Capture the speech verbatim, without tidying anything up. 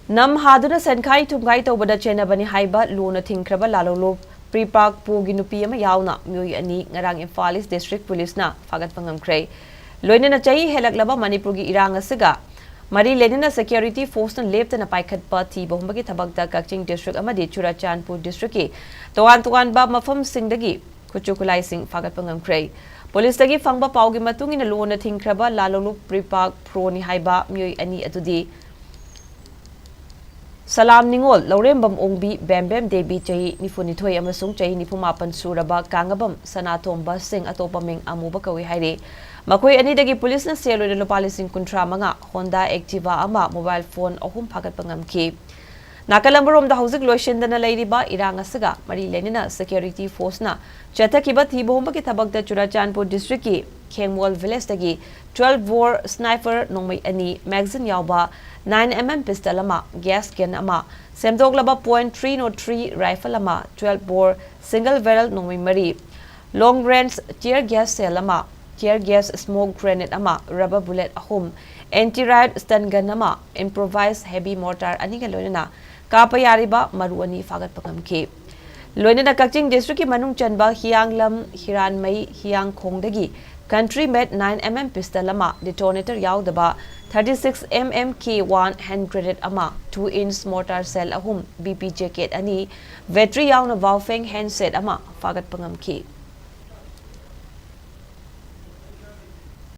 ꯅꯝ ꯍꯥꯗꯨꯅ ꯁꯦꯟꯈꯥꯏ ꯊꯨꯝꯈꯥꯏ ꯇꯧꯕꯗ ꯆꯦꯟꯅꯕꯅꯤ ꯍꯥꯏꯕ ꯂꯨꯅ ꯊꯤꯡꯈ꯭ꯔꯕ ꯂꯥꯂꯣꯂꯨꯞ ꯄ꯭ꯔꯤꯄꯥꯛ ꯄꯨꯒꯤ ꯅꯨꯄꯤ ꯑꯃ ꯌꯥꯎꯅ ꯃꯤꯑꯣꯏ ꯑꯅꯤ ꯉꯔꯥꯡ ꯏꯝꯐꯥꯜ ꯏꯁ ꯗꯤꯁꯇ꯭ꯔꯤꯛ ꯄꯨꯂꯤꯁꯅ ꯐꯥꯒꯠꯄ ꯉꯝꯈ꯭ꯔꯦ꯫ ꯂꯣꯏꯅꯅ ꯆꯍꯤ ꯍꯦꯜꯂꯛꯂꯕ ꯃꯅꯤꯄꯨꯔꯒꯤ ꯏꯔꯥꯡ ꯑꯁꯤꯒ ꯃꯔꯤ ꯂꯩꯅꯅ ꯁꯦꯀ꯭ꯌꯨꯔꯤꯇꯤ ꯐꯣꯔꯁꯅ ꯂꯦꯞꯇꯅ ꯄꯥꯏꯈꯠꯄ ꯊꯤꯕ ꯍꯨꯝꯕꯒꯤ ꯊꯕꯛꯇ ꯀꯛꯆꯤꯡ ꯗꯤꯁꯇ꯭ꯔꯤꯛ ꯑꯃꯗꯤ ꯆꯨꯔꯥꯆꯥꯟꯄꯨꯔ ꯗꯤꯁꯇ꯭ꯔꯤꯛꯀꯤ ꯇꯣꯉꯥꯟ ꯇꯣꯉꯥꯟꯕ ꯃꯐꯝꯁꯤꯡꯗꯒꯤ ꯈꯨꯠꯁꯨ ꯈꯨꯠꯂꯥꯏꯁꯤꯡ ꯐꯥꯒꯠꯄ ꯉꯝꯈ꯭ꯔꯦ꯫ ꯄꯨꯂꯤꯁꯇꯒꯤ ꯐꯪꯕ ꯄꯥꯎꯒꯤ ꯃꯇꯨꯡ ꯏꯟꯅ ꯂꯣꯟꯅ ꯊꯤꯡꯈ꯭ꯔꯕ ꯂꯥꯂꯣꯂꯨꯞ ꯄ꯭ꯔꯤꯄꯥꯛ ꯄ꯭ꯔꯣꯅꯤ ꯍꯥꯏꯕ ꯃꯤꯑꯣꯏ ꯑꯅꯤ ꯑꯗꯨꯗꯤ ꯁꯂꯥꯝ ꯅꯤꯉꯣꯜ, ꯂꯧꯔꯦꯝꯕꯝ ꯑꯣꯡꯕꯤ, ꯕꯦꯝꯕꯦꯝ ꯗꯦꯕꯤ, ꯆꯍꯤ ꯅꯤꯐꯨꯅꯤꯊꯣꯏ ꯑꯃꯁꯨꯡ ꯆꯍꯤ ꯅꯤꯐꯨꯃꯥꯄꯟ ꯁꯨꯔꯕ ꯀꯥꯡꯉꯕꯝ ꯁꯅꯥꯇꯣꯝꯕ ꯁꯤꯡ, ꯑꯇꯣꯞꯄ ꯃꯤꯡ ꯑꯃꯨꯕ ꯀꯧꯏ ꯍꯥꯏꯔꯤ꯫ ꯃꯈꯣꯏ ꯑꯅꯤꯗꯒꯤ ꯄꯨꯂꯤꯁꯅ ꯁꯦꯜ ꯑꯣꯏꯅ ꯂꯨꯄꯥ ꯂꯤꯁꯤꯡ ꯀꯨꯟꯊ꯭ꯔꯥ ꯃꯉꯥ, ꯍꯣꯟꯗꯥ ꯑꯦꯛꯇꯤꯚꯥ ꯑꯃ, ꯃꯣꯕꯥꯏꯜ ꯐꯣꯟ ꯑꯍꯨꯝ ꯐꯥꯒꯠꯄ ꯉꯝꯈꯤ꯫ ꯅꯥꯀꯜ ꯑꯃꯔꯣꯝꯗ ꯍꯧꯖꯤꯛ ꯂꯣꯏꯁꯤꯟꯗꯅ ꯂꯩꯔꯤꯕ ꯏꯔꯥꯡ ꯑꯁꯤꯒ ꯃꯔꯤ ꯂꯩꯅꯅ ꯁꯦꯀ꯭ꯌꯨꯔꯤꯇꯤ ꯐꯣꯔꯁꯅ ꯆꯠꯊꯈꯤꯕ ꯊꯤꯕ ꯍꯨꯝꯕꯒꯤ ꯊꯕꯛꯇ ꯆꯨꯔꯥꯆꯥꯟꯄꯨꯔ ꯗꯤꯁꯇ꯭ꯔꯤꯛꯀꯤ ꯈꯦꯡꯃꯣꯜ ꯚꯤꯂꯦꯖꯇꯒꯤ ꯇ꯭ꯋꯦꯜꯐ ꯕꯣꯔ ꯁ꯭ꯅꯥꯏꯄꯔ ꯅꯣꯡꯃꯩ ꯑꯅꯤ, ꯃꯦꯒꯥꯖꯤꯟ ꯌꯥꯎꯕ ꯅꯥꯏꯟ ꯑꯦꯝ ꯑꯦꯝ ꯄꯤꯁꯇꯜ ꯑꯃ, ꯒ꯭ꯌꯥꯁ ꯒꯟ ꯑꯃ, ꯁꯦꯝꯗꯣꯛꯂꯕ point three not three rifle ꯑꯃ, ꯇ꯭ꯋꯦꯜꯐ ꯕꯣꯔ ꯁꯤꯡꯒꯜ ꯕꯦꯔꯦꯜ ꯅꯣꯡꯃꯩ ꯃꯔꯤ, long range tear gas shell ꯑꯃ, ꯇꯤꯌꯔ ꯒ꯭ꯌꯥꯁ ꯁ꯭ꯃꯣꯛ ꯒ꯭ꯔꯦꯅꯦꯗ ꯑꯃ, ꯔꯕꯔ ꯕꯨꯂꯦꯠ ꯑꯍꯨꯝ, ꯑꯦꯟꯇꯤ ꯔꯥꯏꯠ ꯁ꯭ꯇꯟ ꯒꯟ ꯑꯃ, ꯏꯝꯄ꯭ꯔꯣꯚꯥꯏꯖ ꯍꯦꯚꯤ ꯃꯣꯔꯇꯥꯔ ꯑꯅꯤꯒ ꯂꯣꯏꯅꯅ ꯀꯥꯞꯄ ꯌꯥꯔꯤꯕ ꯃꯔꯨ ꯑꯅꯤ ꯐꯥꯒꯠꯄ ꯉꯝꯈꯤ꯫ ꯂꯣꯏꯅꯅ ꯀꯛꯆꯤꯡ ꯗꯤꯁꯇ꯭ꯔꯤꯛꯀꯤ ꯃꯅꯨꯡ ꯆꯟꯕ ꯍꯤꯌꯥꯡꯂꯝ, ꯍꯤꯔꯥꯟꯃꯩ, ꯍꯤꯌꯥꯡꯈꯣꯡꯗꯒꯤ ꯀꯟꯇ꯭ꯔꯤ ꯃꯦꯗ ꯅꯥꯏꯟ ꯑꯦꯝ ꯑꯦꯝ ꯄꯤꯁꯇꯜ ꯑꯃ, ꯗꯤꯇꯣꯅꯦꯇꯔ ꯌꯥꯎꯗꯕ ꯊꯥꯔꯇꯤ ꯁꯤꯛꯁ ꯑꯦꯝ ꯑꯦꯝ ꯀꯦ ꯋꯥꯟ ꯍꯦꯟ ꯒ꯭ꯔꯦꯅꯦꯗ ꯑꯃ, ꯇꯨ ꯏꯟꯆ ꯃꯣꯔꯇꯥꯔ ꯁꯦꯜ ꯑꯍꯨꯝ, ꯕꯤ ꯄꯤ ꯖꯦꯀꯦꯠ ꯑꯅꯤ, ꯕꯦꯇ꯭ꯔꯤ ꯌꯥꯎꯅ ꯕꯥꯎꯐꯦꯡ ꯍꯦꯟꯁꯦꯠ ꯑꯃ ꯐꯥꯒꯠꯄ ꯉꯝꯈꯤ꯫